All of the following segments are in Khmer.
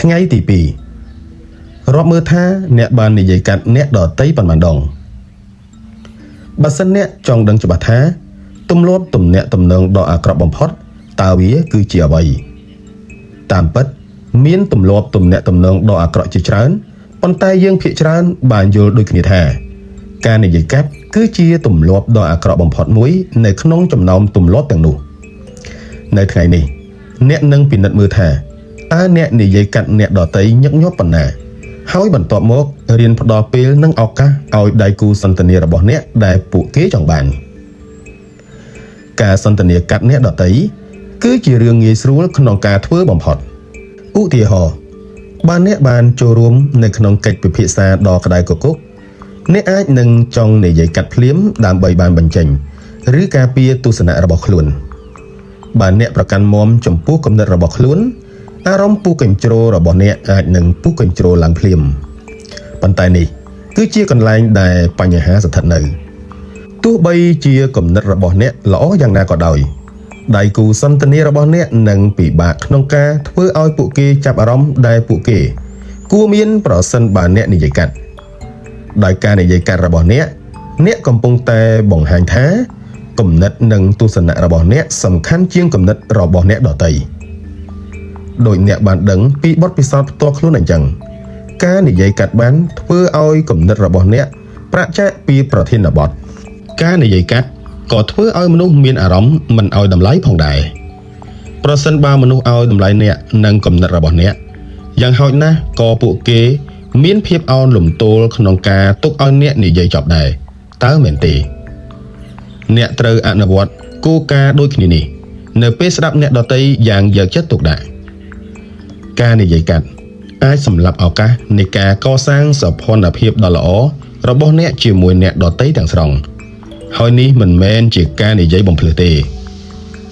ថ្ងៃទី2រាប់មើលថាអ្នកបាននិយាយកាត់អ្នកដទៃប៉ុន្មានដងបើសិនអ្នកចង់ដឹងច្បាស់ថាទម្លាប់ទំនាក់ទំនងដ៏អាក្រក់បំផុតតើវាគឺជាអ្វីតាមពិតមានទម្លាប់ទំនាក់ទំនងដ៏អាក្រក់ជាច្រើនប៉ុន្តែយើងភាគច្រើនបានយល់ដូចគ្នាថាការនិយាយកាត់គឺជាទម្លាប់ដ៏អាក្រក់បំផុតមួយនៅក្នុងចំណោមទម្លាប់ទាំងនោះនៅថ្ងៃនេះអ្នកនឹងពិនិត្យមើលថាតើអ្នកនិយាយកាត់អ្នកដទៃញឹកញាប់ប៉ុណ្ណាហើយបន្ទាប់មករៀនផ្ដល់ពេលនិងឱកាសឲ្យដៃគូសន្ទនារបស់អ្នកដែលពួកគេចង់បានការសន្ទនាកាត់អ្នកដទៃគឺជារឿងងាយស្រួលក្នុងការធ្វើបំផុតឧទាហរណ៍បើអ្នកបានចូលរួមនៅក្នុងកិច្ចពិភាក្សាដ៏ក្តៅគគុកអ្នកអាចនឹងចង់និយាយកាត់ភ្លាមដើម្បីបានបញ្ចេញឬការពារទស្សនៈរបស់ខ្លួនបើអ្នកប្រកាន់មាំចំពោះគំនិតរបស់ខ្លួនអារម្មណ៍ពុះកញ្ជ្រោលរបស់អ្នកអាចនឹងពុះកញ្ជ្រោលឡើងភ្លាមប៉ុន្តែនេះគឺជាកន្លែងដែលបញ្ហាស្ថិតនៅទោះបីជាគំនិតរបស់អ្នកល្អយ៉ាងណាក៏ដោយដៃគូសន្ទនារបស់អ្នកនឹងពិបាកក្នុងការធ្វើឲ្យពួកគេចាប់អារម្មណ៍ដែលពួកគេគួរមានប្រសិនបើអ្នកនិយាយកាត់ដោយការនិយាយកាត់របស់អ្នកអ្នកកំពុងតែបង្ហាញថាគំនិតនិងទស្សនៈរបស់អ្នកសំខាន់ជាងគំនិតរបស់អ្នកដទៃដោយអ្នកបានដឹងពីបទពិសោធន៍ផ្ទាល់ខ្លួនអញ្ចឹងការនិយាយកាត់បានធ្វើឲ្យគំនិតរបស់អ្នកប្រាសចាកពីប្រធានបទការនិយាយកាត់ក៏ធ្វើឲ្យមនុស្សមានអារម្មណ៍មិនឲ្យតម្លៃផងដែរប្រសិនបើមនុស្សឲ្យតម្លៃអ្នកនិងគំនិតរបស់អ្នកយ៉ាងហោចណាស់ក៏ពួកគេមានភាពអោនលំទោលក្នុងការទុកឲ្យអ្នកនិយាយចប់ដែរតើមែនទេអ្នកត្រូវអនុវត្តគោលការណ៍ដូចគ្នានេះនៅពេលស្ដាប់អ្នកដទៃយ៉ាងយកចិត្តទុកដាក់ការនិយាយកាត់អាចសម្លាប់ឱកាសនៃការកសាងសោភ័ណភាពដ៏ល្អរបស់អ្នកជាមួយអ្នកដទៃទាំងស្រុងហើយនេះមិនមែនជាការនិយាយបំភ្លឺទេ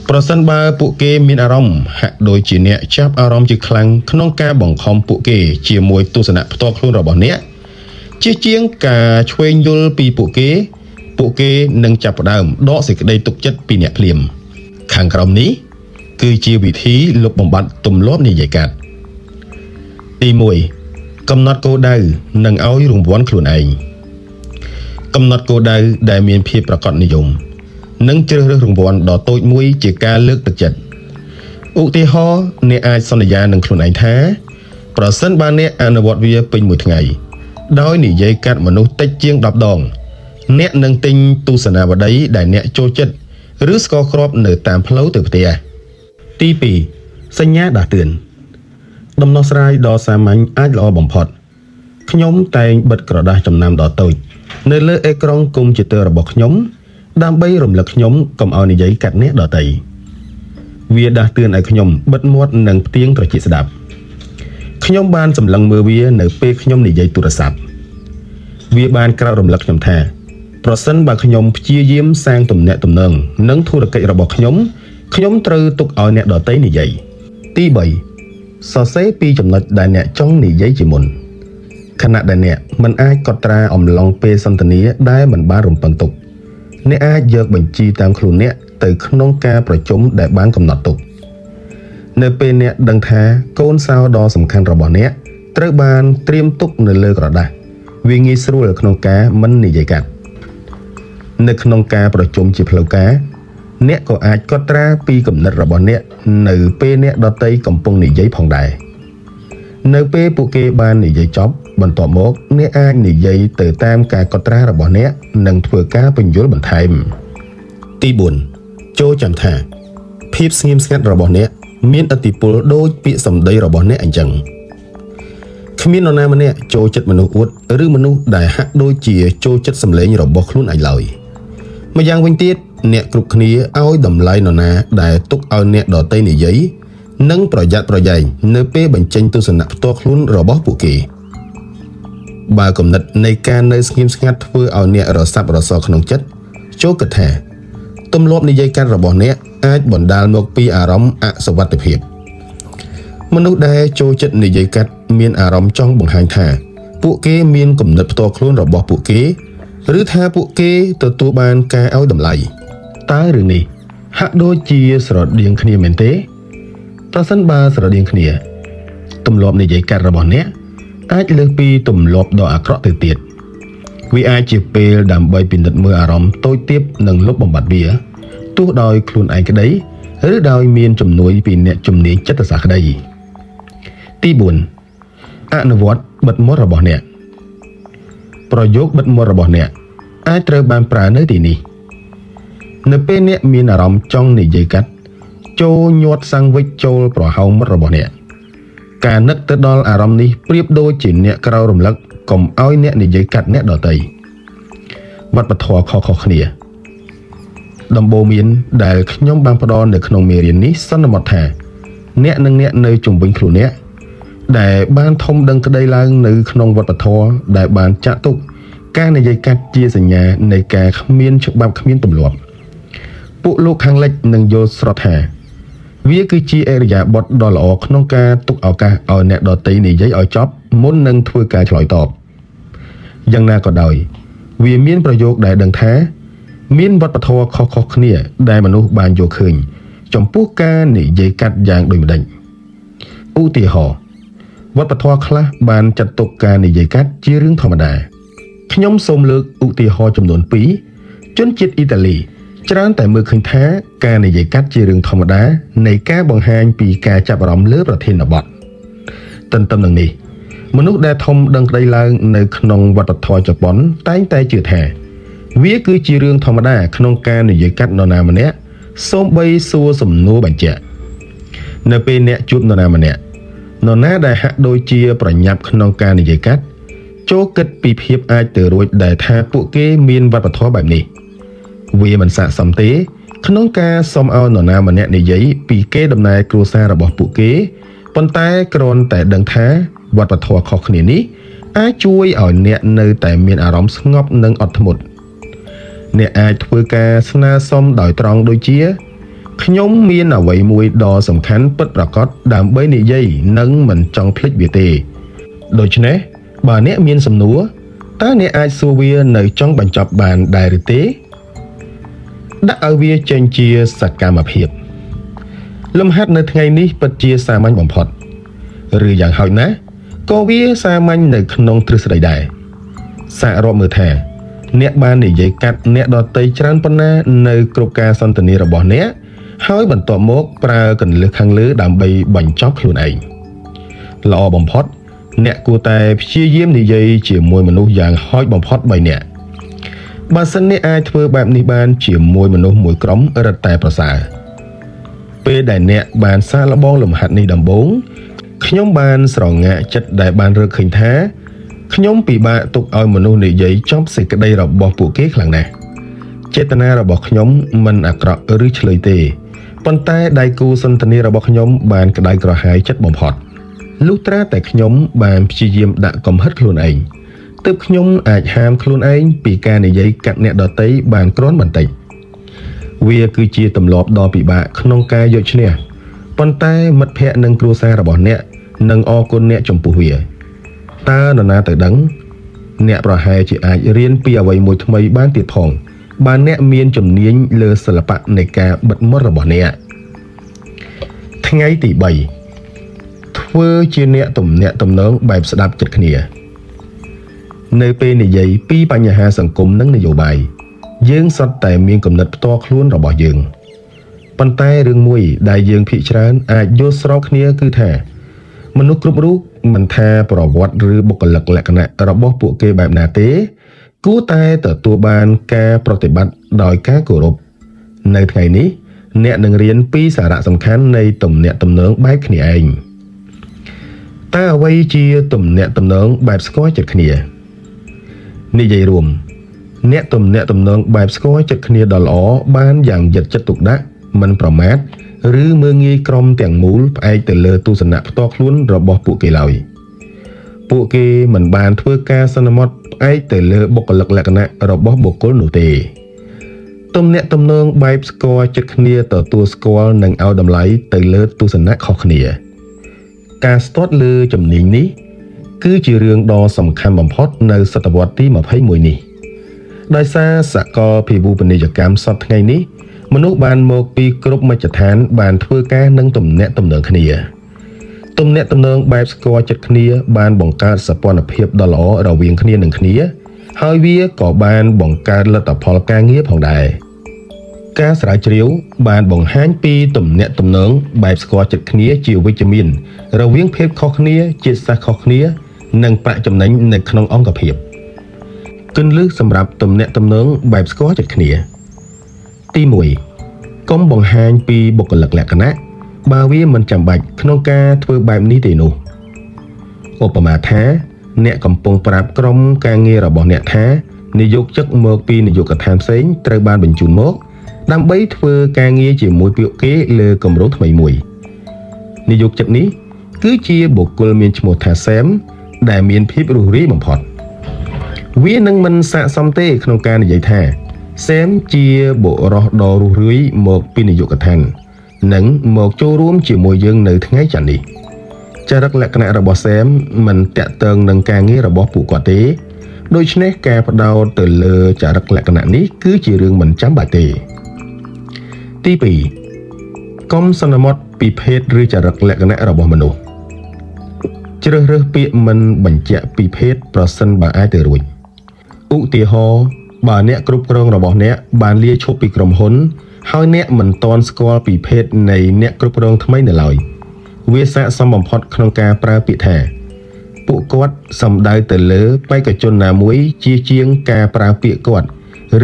ប្រសិនបើពួកគេមានអារម្មណ៍ហាក់ដូចជាអ្នកចាប់អារម្មណ៍ជាខ្លាំងក្នុងការបង្ខំពួកគេជាមួយទស្សនៈផ្ទាល់ខ្លួនរបស់អ្នកជាជាងការឆ្វេងយល់ពីពួកគេពួកគេនឹងចាប់ផ្ដើមដកសេចក្តីទុកចិត្តពីអ្នកភ្លាមខាងក្រោមនេះគឺជាវិធីលុបបំបាត់ទម្លាប់និយាយកាត់ទី1កំណត់គោលដៅនិងឲ្យរង្វាន់ខ្លួនឯងកំណត់គោលដៅដែលមានភាពប្រាកដនិយមនិងជ្រើសរើសរង្វាន់ដ៏តូចមួយជាការលើកទឹកចិត្តឧទាហរណ៍អ្នកអាចសន្យានឹងខ្លួនឯងថាប្រសិនបើអ្នកអនុវត្តវាពេញមួយថ្ងៃដោយនិយាយកាត់មនុស្សតិចជាង10ដងអ្នកនឹងទិញទស្សនាវដ្តីដែលអ្នកចូលចិត្តឬស្ករគ្រាប់នៅតាមផ្លូវទៅផ្ទះទី2សញ្ញាដាស់តឿនដំណោះស្រាយដ៏សាមញ្ញអាចល្អបំផុតខ្ញុំតែងបិទក្រដាសចំណាំដ៏តូចនៅលើអេក្រង់កុំព្យូទ័ររបស់ខ្ញុំដើម្បីរំលឹកខ្ញុំកុំឲ្យនិយាយកាត់អ្នកដទៃវាដាស់តឿនឲ្យខ្ញុំបិទមាត់និងផ្ទៀងត្រចៀកស្ដាប់ខ្ញុំបានសម្លឹងមើលវានៅពេលខ្ញុំនិយាយទូរស័ព្ទវាបានក្រោករំលឹកខ្ញុំថាប្រសិនបើខ្ញុំព្យាយាមសាងទំនាក់ទំនងនិងធុរកិច្ចរបស់ខ្ញុំខ្ញុំត្រូវទុកឲ្យអ្នកដទៃនិយាយទី3សរសេរពីចំណុចដែលអ្នកចង់និយាយជាមុនខណៈដែលអ្នកមិនអាចកត់ត្រាអំឡុងពេលសន្ទនាដែលមិនបានរំពឹងទុកអ្នកអាចយកបញ្ជីតាមខ្លួនអ្នកទៅក្នុងការប្រជុំដែលបានកំណត់ទុកនៅពេលអ្នកដឹងថាកូនសោដ៏សំខាន់របស់អ្នកត្រូវបានត្រៀមទុកនៅលើក្រដាសវាងាយស្រួលក្នុងការមិននិយាយកាត់នៅក្នុងការប្រជុំជាផ្លូវការអ្នកក៏អាចកត់ត្រាពីគំនិតរបស់អ្នកនៅពេលអ្នកដទៃកំពុងនិយាយផងដែរនៅពេលពួកគេបាននិយាយចប់បន្ទាប់មកអ្នកអាចនិយាយទៅតាមការកត់ត្រារបស់អ្នកនិងធ្វើការពន្យល់បន្ថែមទី4ចូលចាំថាភាពស្ងៀមស្ងាត់របស់អ្នកមានឥទ្ធិពលដូចពាក្យសម្ដីរបស់អ្នកអញ្ចឹងគ្មាននរណាម្នាក់ចូលចិត្តមនុស្សអួតឬមនុស្សដែលហាក់ដូចជាចូលចិត្តសម្លេងរបស់ខ្លួនឯងឡើយម្យ៉ាងវិញទៀតអ្នកគ្រប់គ្នាឲ្យតម្លៃនរណាដែលទុកឲ្យអ្នកដទៃនិយាយនិងប្រយ័ត្នប្រយែងនៅពេលបញ្ចេញទស្សនៈផ្ទាល់ខ្លួនរបស់ពួកគេបើគំនិតនៃការនៅស្ងៀមស្ងាត់ធ្វើឲ្យអ្នករសាប់រសល់ក្នុងចិត្តចូលគិតថាទម្លាប់និយាយកាត់របស់អ្នកអាចបណ្ដាលមកពីអារម្មណ៍អសុវត្ថិភាពមនុស្សដែលចូលចិត្តនិយាយកាត់មានអារម្មណ៍ចង់បង្ហាញថាពួកគេមានគំនិតផ្ទាល់ខ្លួនរបស់ពួកគេឬថាពួកគេទទួលបានការឲ្យតម្លៃតើរឿងនេះហាក់ដូចជាស្រដៀងគ្នាមែនទេប្រសិនបើស្រដៀងគ្នា ទម្លាប់និយាយកាត់របស់អ្នកអាចលើសពីទម្លាប់ដ៏អាក្រក់ទៅទៀតវាអាចជាពេលដើម្បីពិនិត្យមើលអារម្មណ៍តូចទាបនិងលុបបំបាត់វាទោះដោយខ្លួនឯងក្តីឬដោយមានជំនួយពីអ្នកជំនាញចិត្តសាស្ត្រក្តីទី4អនុវត្តបិទមាត់របស់អ្នកប្រយោគបិទមាត់របស់អ្នកអាចត្រូវបានប្រើនៅទីនេះនៅពេលអ្នកមានអារម្មណ៍ចង់និយាយកាត់ចូលញាត់សាំងវិចចូលប្រហោងមាត់របស់អ្នកការនឹកទៅដល់អារម្មណ៍នេះប្រៀបដូចជាអ្នកក្រៅរំលឹកកុំឲ្យអ្នកនិយាយកាត់អ្នកដទៃវប្បធម៌ខុសៗគ្នាដំបូន្មានដែលខ្ញុំបានផ្ដល់នៅក្នុងមេរៀននេះសន្មតថាអ្នកនិងអ្នកនៅជុំវិញខ្លួនអ្នកដែលបានធំដឹងក្តីឡើងនៅក្នុងវប្បធម៌ដែលបានចាក់ទុកការនិយាយកាត់ជាសញ្ញានៃការគ្មានច្បាប់គ្មានទម្លាប់ពួកលោកខាងលិចនឹងយល់ស្របថាវាគឺជាអរិយាប័ត្រដ៏ល្អក្នុងការទុកឱកាសឲ្យអ្នកដទៃនិយាយឲ្យចប់មុននឹងធ្វើការឆ្លើយតបយ៉ាងណាក៏ដោយវាមានប្រយោគដែលដឹងថាមានវប្បធម៌ខុសៗគ្នាដែលមនុស្សបានយល់ឃើញចំពោះការនិយាយកាត់យ៉ាងដូចម្តេចឧទាហរណ៍វប្បធម៌ខ្លះបានចាត់ទុកការនិយាយកាត់ជារឿងធម្មតាខ្ញុំសូមលើកឧទាហរណ៍ចំនួន2ជនជាតិអ៊ីតាលីច្រើនតែមើលឃើញថាការនិយាយកាត់ជារឿងធម្មតានៃការបង្ហាញពីការចាប់អារម្មណ៍លើប្រធានបទទន្ទឹមនឹងនេះមនុស្សដែលធំដឹងក្តីឡើងនៅក្នុងវប្បធម៌ជប៉ុនតែងតែជឿថាវាគឺជារឿងធម្មតាក្នុងការនិយាយកាត់នរណាម្នាក់សូម្បីសួរសំណួរបញ្ជាក់នៅពេលអ្នកជួបនរណាម្នាក់នរណាដែលហាក់ដូចជាប្រញាប់ក្នុងការនិយាយកាត់ចូលគិតពីភាពអាចទៅរួចដែលថាពួកគេមានវប្បធម៌បែបនេះវាមិនស័ក្តិសមទេក្នុងការសុំឲ្យនរណាម្នាក់និយាយពីកេរដំណែលគ្រួសាររបស់ពួកគេប៉ុន្តែគ្រាន់តែដឹងថាវប្បធម៌ខុសគ្នានេះអាចជួយឲ្យអ្នកនៅតែមានអារម្មណ៍ស្ងប់និងអត់ធ្មត់អ្នកអាចធ្វើការស្នើសុំដោយត្រង់ដូចជាខ្ញុំមានអ្វីមួយដ៏សំខាន់ពិតប្រាកដដើម្បីនិយាយនិងមិនចង់ភ្លេចវាទេដូច្នេះបើអ្នកមានសំណួរតើអ្នកអាចសួរវានៅចុងបញ្ចប់បានដែរឬទេដាក់ឲ្យវាចេញជាសកម្មភាពលំហាត់នៅថ្ងៃនេះពិតជាសាមញ្ញបំផុតឬយ៉ាងហោចណាស់ក៏វាសាមញ្ញនៅក្នុងទ្រឹស្ដីដែរសាករាប់មើលថាអ្នកបាននិយាយកាត់អ្នកដទៃច្រើនប៉ុណ្ណានៅគ្រប់ការសន្ទនារបស់អ្នកហើយបន្ទាប់មកប្រើកន្លឹះខាងលើដើម្បីបញ្ចប់ខ្លួនឯងល្អបំផុតអ្នកគួរតែព្យាយាមនិយាយជាមួយមនុស្សយ៉ាងហោចបំផុត3នាក់បើសិនអ្នកអាចធ្វើបែបនេះបានជាមួយមនុស្សមួយក្រុមរឹតតែប្រសើរពេលដែលអ្នកបានសាកល្បងលំហាត់នេះដំបូងខ្ញុំបានស្រងាកចិត្តដែលបានរកឃើញថាខ្ញុំពិបាកទុកឲ្យមនុស្សនិយាយចប់សេចក្តីរបស់ពួកគេខ្លាំងណាស់ចេតនារបស់ខ្ញុំមិនអាក្រក់ឬឆ្លើយទេប៉ុន្តែដៃគូសន្ទនារបស់ខ្ញុំបានក្តៅក្រហាយចិត្តបំផុតលុះត្រាតែខ្ញុំបានព្យាយាមដាក់កំហិតខ្លួនឯងទើបខ្ញុំអាចហាមខ្លួនឯងពីការនិយាយកាត់អ្នកដទៃបានគ្រាន់បន្តិចវាគឺជាទម្លាប់ដ៏ពិបាកក្នុងការយកឈ្នះប៉ុន្តែមិត្តភ័ក្តិនិងគ្រួសាររបស់អ្នកនឹងអរគុណអ្នកចំពោះវាតើនរណាទៅដឹងអ្នកប្រហែលជាអាចរៀនពីអ្វីមួយថ្មីបានទៀតផងបើអ្នកមានជំនាញលើសិល្បៈនៃការបិទមាត់របស់អ្នកថ្ងៃទី3ធ្វើជាអ្នកទំនាក់ទំនងបែបស្ដាប់ចិត្តគ្នានៅពេលនិយាយពីបញ្ហាសង្គមនិងនយោបាយយើងសុទ្ធតែមានគំនិតផ្ទាល់ខ្លួនរបស់យើងប៉ុន្តែរឿងមួយដែលយើងភាគច្រើនអាចយល់ស្របគ្នាគឺថាមនុស្សគ្រប់រូបមិនថាប្រវត្តិឬបុគ្គលិកលក្ខណៈរបស់ពួកគេបែបណាទេគួរតែទទួលបានការប្រតិបត្តិដោយការគោរពនៅថ្ងៃនេះអ្នកនឹងរៀនពីសារៈសំខាន់នៃទំនាក់ទំនងបែបគ្នាឯងតើអ្វីជាទំនាក់ទំនងបែបស្គាល់ចិត្តគ្នានិយាយរួមអ្នកទំនាក់ទំនងបែបស្គាល់ចិត្តគ្នាដ៏ល្អបានយ៉ាងយកចិត្តទុកដាក់មិនប្រមាថឬមើលងាយក្រុមទាំងមូលផ្អែកទៅលើទស្សនៈផ្ទាល់ខ្លួនរបស់ពួកគេឡើយពួកគេមិនបានធ្វើការសន្មតផ្អែកទៅលើបុគ្គលិកលក្ខណៈរបស់បុគ្គលនោះទេទំនាក់ទំនងបែបស្គាល់ចិត្តគ្នាទទួលស្គាល់និងឲ្យតម្លៃទៅលើទស្សនៈខុសគ្នាការស្ទាត់លើជំនាញនេះគឺជារឿងដ៏សំខាន់បំផុតនៅសតវត្សទី21នេះដោយសារសកលភាវូបនីយកម្មសព្វថ្ងៃនេះមនុស្សបានមកពីគ្រប់មជ្ឈដ្ឋានបានធ្វើការនិងទំនាក់ទំនងគ្នា ទំនាក់ទំនងបែបស្គាល់ចិត្តគ្នាបានបង្កើតសម្ព័ន្ធភាពដ៏ល្អរវាងគ្នានឹងគ្នា ហើយវាក៏បានបង្កើតលទ្ធផលការងារផងដែរការស្រាវជ្រាវបានបង្ហាញពីទំនាក់ទំនងបែបស្គាល់ចិត្តគ្នាជាវិជ្ជមាន រវាងភេទខុសគ្នាជាតិសាសន៍ខុសគ្នា និងប្រាក់ចំណេញនៅក្នុងអង្គភាពគន្លឹះសម្រាប់ទំនាក់ទំនងបែបស្គាល់ចិត្តគ្នាទី1កុំបង្ហាញពីបុគ្គលិកលក្ខណៈបើវាមិនចាំបាច់ក្នុងការធ្វើបែបនេះទេនោះឧបមាថាអ្នកកំពុងប្រាប់ក្រុមការងាររបស់អ្នកថានាយកជឹកមកពីនាយកដ្ឋានផ្សេងត្រូវបានបញ្ជូនមកដើម្បីធ្វើការងារជាមួយពួកគេលើគម្រោងថ្មីមួយនាយកជឹកនេះគឺជាបុគ្គលមានឈ្មោះថាសែមដែលមានភាពរួសរាយបំផុតវានឹងមិនស័ក្តិសមទេក្នុងការនិយាយថាសែមជាបុរសដ៏រួសរាយមកពីនាយកដ្ឋាននិងមកចូលរួមជាមួយយើងនៅថ្ងៃច័ន្ទនេះចរិតលក្ខណៈរបស់សែមមិនតាក់ទងនឹងការងាររបស់ពួកគាត់ទេដូច្នេះការផ្ដោតទៅលើចរិតលក្ខណៈនេះគឺជារឿងមិនចាំបាច់ទេទី2កុំសន្មត់ពីភេទឬចរិតលក្ខណៈរបស់មនុស្សជ្រើសរើសពាក្យមិនបញ្ជាក់ពីភេទប្រសិនបើអាចទៅរួចឧទាហរណ៍បើអ្នកគ្រប់គ្រងរបស់អ្នកបានលាឈប់ពីក្រុមហ៊ុនហើយអ្នកមិនទាន់ស្គាល់ពីភេទនៃអ្នកគ្រប់គ្រងថ្មីនៅឡើយវាស័ក្តិសមបំផុតក្នុងការប្រើពាក្យថាពួកគាត់សំដៅទៅលើបេក្ខជនណាមួយជាជាងការប្រើពាក្យគាត់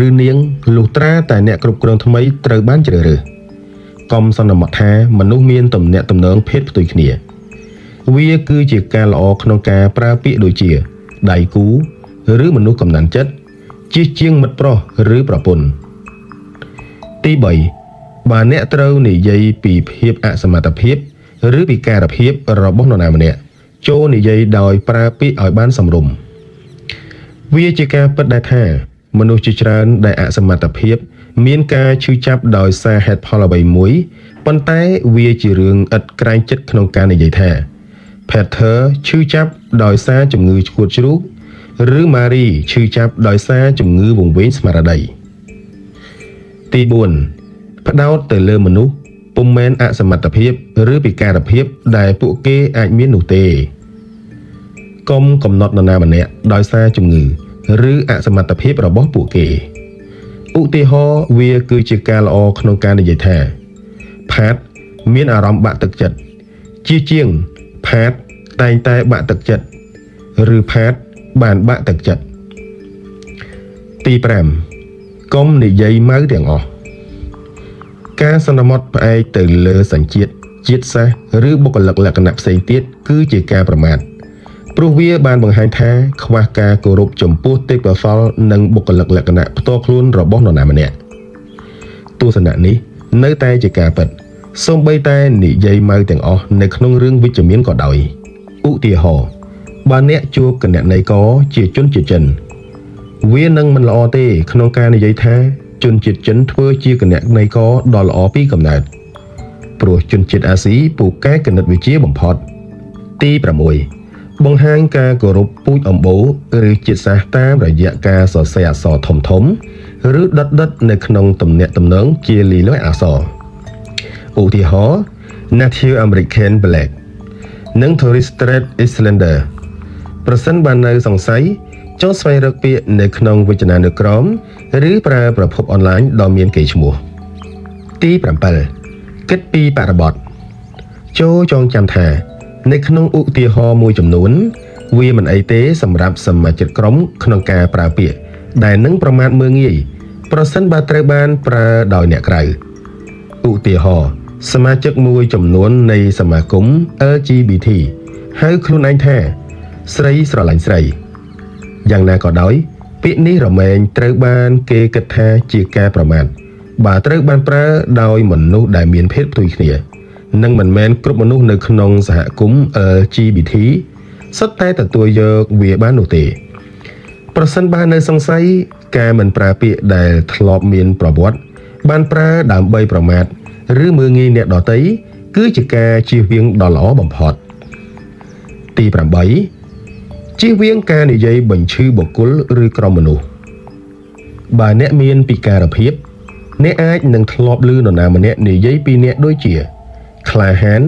ឬនាងលុះត្រាតែអ្នកគ្រប់គ្រងថ្មីត្រូវបានជ្រើសរើសកុំសន្មតថាមនុស្សមានទំនាក់ទំនងភេទផ្ទុយគ្នាវាគឺជាការល្អក្នុងការប្រើពាក្យដូចជាដៃគូឬមនុស្សកំណាន់ចិត្តជាជាងមិត្តប្រុសឬប្រពន្ធទី3បើអ្នកត្រូវនិយាយពីភាពអសមត្ថភាពឬពិការភាពរបស់នរណាម្នាក់ចូលនិយាយដោយប្រើពាក្យឲ្យបានសមរម្យវាជាការពិតដែរថាមនុស្សជាច្រើនដែលអសមត្ថភាពមានការឈឺចាប់ដោយសារហេតុផលអ្វីមួយប៉ុន្តែវាជារឿងឥតក្រែងចិត្តក្នុងការនិយាយថា Peter ឈឺចាប់ដោយសារជំងឺឆ្កួតជ្រូកឬ Marie ឈឺចាប់ដោយសារជំងឺវង្វេងស្មារតីទី4ផ្ដោតទៅលើមនុស្សពុំមែនអសមត្ថភាពឬពិការភាពដែលពួកគេអាចមាននោះទេកុំកំណត់នរណាម្នាក់ដោយសារជំងឺឬអសមត្ថភាពរបស់ពួកគេឧទាហរណ៍វាគឺជាការល្អក្នុងការនិយាយថាផាតមានអារម្មណ៍បាក់ទឹកចិត្តជាជាងផាតតែងតែបាក់ទឹកចិត្តឬផាតបានបាក់ទឹកចិត្តទី5កុំនិយាយម៉ៅទាំងអស់ការសន្មត់ផ្អែកទៅលើសញ្ជាតិជាតិសាសន៍ឬបុគ្គលិកលក្ខណៈផ្សេងទៀតគឺជាការប្រមាថព្រោះវាបានបង្ហាញថាខ្វះការគោរពចំពោះទេពកោសល្យនិងបុគ្គលិកលក្ខណៈផ្ទាល់ខ្លួនរបស់នរណាម្នាក់ទស្សនៈនេះនៅតែជាការពិតសូម្បីតែនិយាយម៉ៅទាំងអស់នៅក្នុងរឿងវិជ្ជមានក៏ដោយឧទាហរណ៍បើអ្នកជួបគណនេយ្យករជាជនជាតិចិនវានឹងមិនល្អទេក្នុងការនិយាយថាជនជាតិចិនធ្វើជាគណនេយ្យករដ៏ល្អពីកំណើតព្រោះជនជាតិអាស៊ីពូកែគណិតវិទ្យាបំផុតទី6បង្ហាញការគោរពពូជអម្បូរឬជាតិសាសន៍តាមរយៈការសរសេរអក្សរធំៗឬដិតៗនៅក្នុងទំនាក់ទំនងជាលីលាយអក្សរឧទាហរណ៍ Native American Black និង Torres Strait Islander ប្រសិនបើនៅសង្ស័យចូលស្វែងរកពាក្យនៅក្នុងវចនានុក្រមឬប្រើប្រភពអនឡាញដ៏មានកេរ្តិ៍ឈ្មោះទី7គិតពីបរិបទចូលចងចាំថានៅក្នុងឧទាហរណ៍មួយចំនួនវាមិនអីទេសម្រាប់សមាជិកក្រុមក្នុងការប្រើពាក្យដែលនឹងប្រមាថមើលងាយប្រសិនបើត្រូវបានប្រើដោយអ្នកក្រៅឧទាហរណ៍សមាជិកមួយចំនួននៃសមាគម LGBT ហៅខ្លួនឯងថាស្រីស្រឡាញ់ស្រីយ៉ាងណាក៏ដោយពាក្យនេះរមែងត្រូវបានគេគិតថាជាការប្រមាថបើត្រូវបានប្រើដោយមនុស្សដែលមានភេទផ្ទុយគ្នានិងមិនមែនគ្រប់មនុស្សនៅក្នុងសហគមន៍ LGBT សុទ្ធតែទទួលយកវាបាននោះទេប្រសិនបើនៅសង្ស័យការមិនប្រើពាក្យដែលធ្លាប់មានប្រវត្តិបានប្រើដើម្បីប្រមាថឬមើលងាយអ្នកដទៃគឺជាការជៀសវាងដ៏ល្អបំផុតទី8ជៀសវាងការនិយាយបញ្ឈឺបុគ្គលឬក្រុមមនុស្សបើអ្នកមានពិការភាពអ្នកអាចនឹងធ្លាប់ឮនរណាម្នាក់និយាយពីអ្នកដូចជាក្លាហាន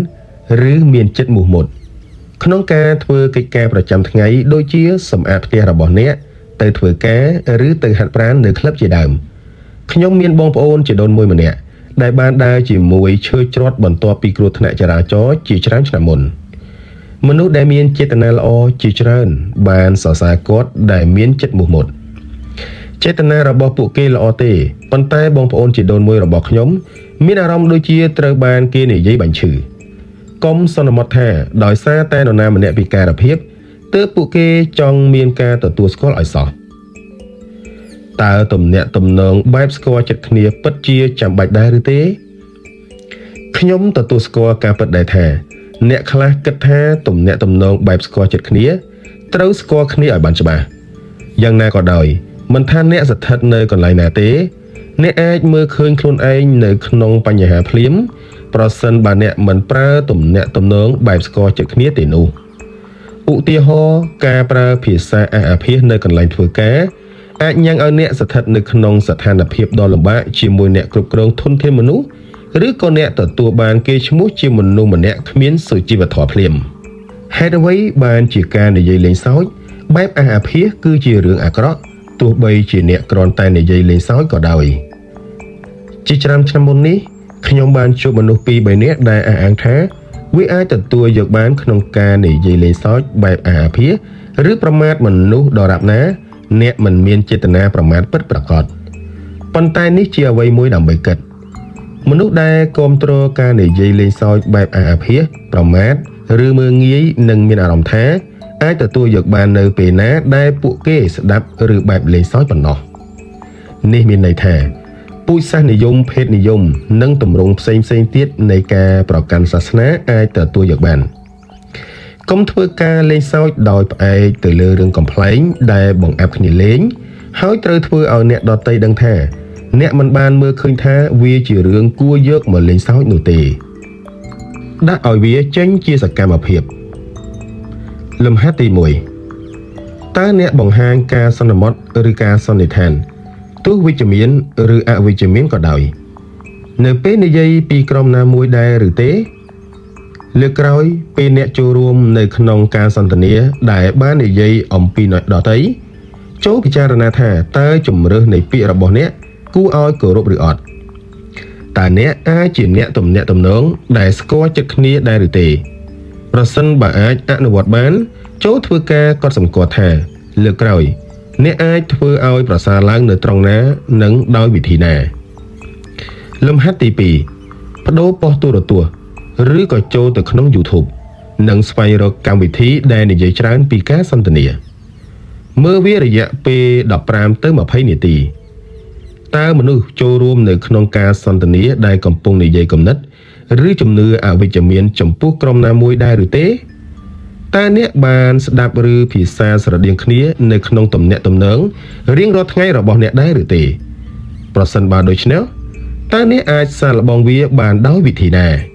ឬមានចិត្តមោះមុតក្នុងការធ្វើកិច្ចការប្រចាំថ្ងៃដូចជាសម្អាតផ្ទះរបស់អ្នកទៅធ្វើការឬទៅហាត់ប្រាណនៅក្លឹបជាដើមខ្ញុំមានបងប្អូនជីដូនមួយម្នាក់ដែលបានដើរជាមួយឈើច្រត់បន្ទាប់ពីគ្រោះថ្នាក់ចរាចរណ៍ជាច្រើនឆ្នាំមុនមនុស្សដែលមានចេតនាល្អជាច្រើនបានសរសើរគាត់ដែលមានចិត្តមោះមុតចេតនារបស់ពួកគេល្អទេប៉ុន្តែបងប្អូនជីដូនមួយរបស់ខ្ញុំមានអារម្មណ៍ដូចជាត្រូវបានគេនិយាយបាញ់ឈឺកុំសន្មត់ថាដោយសារតែនរណាម្នាក់ពិការភាពទើបពួកគេចង់មានការទទួលស្គាល់ឲ្យសោះតើទំនាក់ទំនងបែបស្គាល់ចិត្តគ្នាពិតជាចាំបាច់ដែរឬទេខ្ញុំទទួលស្គាល់ការពិតដែរថាអ្នកខ្លះគិតថាទំនាក់ទំនងបែបស្គាល់ចិត្តគ្នាត្រូវស្គាល់គ្នាឲ្យបានច្បាស់យ៉ាងណាក៏ដោយមិនថាអ្នកស្ថិតនៅកន្លែងណាទេអ្នកអាចមើលឃើញខ្លួនឯងនៅក្នុងបញ្ហាភ្លាមប្រសិនបើអ្នកមិនប្រើទំនាក់ទំនងបែបស្គាល់ចិត្តគ្នាទេនោះឧទាហរណ៍ការប្រើភាសាអាសអាភាសនៅកន្លែងធ្វើការអាចញ៉ាំងឲ្យអ្នកស្ថិតនៅក្នុងស្ថានភាពដ៏លំបាកជាមួយអ្នកគ្រប់គ្រងធនធានមនុស្សឬក៏អ្នកទទួលបានគេឈ្មោះជាមនុស្សម្នាក់គ្មានសុជីវធម៌ភ្លាមហេតុអ្វីបានជាការនិយាយលេងសើចបែបអាសអាភាសគឺជារឿងអាក្រក់ទោះបីជាអ្នកគ្រាន់តែនិយាយលេងសើចក៏ដោយជាច្រើនឆ្នាំមុននេះខ្ញុំបានជួបមនុស្សពីរបីនាក់ដែលអះអាងថាវាអាចទទួលយកបានក្នុងការនិយាយលេងសើចបែបអាសអាភាសឬប្រមាថមនុស្សដរាបណាអ្នកមិនមានចេតនាប្រមាថពិតប្រាកដប៉ុន្តែនេះជាអ្វីមួយដើម្បីគិតមនុស្សដែលគាំទ្រការនិយាយលេងសើចបែបអាសអាភាសប្រមាថឬមើលងាយនិងមានអារម្មណ៍ថាអាចទទួលយកបាននៅពេលណាដែលពួកគេស្ដាប់ឬបែបលេងសើចប៉ុណ្ណោះនេះមានន័យថាពូជសាសន៍និយមភេទនិយមនិងទម្រង់ផ្សេងៗទៀតនៃការប្រកាន់សាសនាអាចទទួលយកបានកុំធ្វើការលេងសើចដោយផ្អែកទៅលើរឿងកំប្លែងដែលបង្អាប់គ្នាលេងហើយត្រូវធ្វើឲ្យអ្នកដទៃដឹងថាអ្នកមិនបានមើលឃើញថាវាជារឿងគួរយកមកលេងសើចនោះទេដាក់ឲ្យវាចេញជាសកម្មភាពលំហាត់ទី1តើអ្នកបង្ហាញការសន្មត់ឬការសន្និដ្ឋានទោះវិជ្ជមានឬអវិជ្ជមានក៏ដោយនៅពេលនិយាយពីក្រុមណាមួយដែរឬទេលើកក្រោយពេលអ្នកចូលរួមនៅក្នុងការសន្ទនាដែលបាននិយាយអំពីអ្នកដទៃចូលពិចារណាថាតើជំរើសនៃពាក្យរបស់អ្នកគួរឲ្យគោរពឬអត់តើអ្នកអាចជាអ្នកទំនាក់ទំនងដែលស្គាល់ចិត្តគ្នាដែរឬទេប្រសិនបើអាចអនុវត្តបានចូលធ្វើការកត់សម្គាល់ថាលើកក្រោយអ្នកអាចធ្វើឲ្យប្រសើរឡើងនៅត្រង់ណានិងដោយវិធីណាលំហាត់ទី2បដូរប៉ុស្តិ៍ទូរទស្សន៍ឬក៏ចូលទៅក្នុង YouTube និងស្វែងរកកម្មវិធីដែលនិយាយច្រើនពីការសន្ទនាមើលវារយៈពេល15ទៅ20នាទីតើមនុស្សចូលរួមនៅក្នុងការសន្ទនាដែលកំពុងនិយាយគំនិតឬជំនឿអវិជ្ជមានចំពោះក្រុមណាមួយដែរឬទេតើអ្នកបានស្ដាប់ឬភាសាស្រដៀងគ្នានៅក្នុងទំនាក់ទំនងរៀងរាល់ថ្ងៃរបស់អ្នកដែរឬទេប្រសិនបើដូច្នេះតើអ្នកអាចសាកល្បងវាបានដោយវិធីណា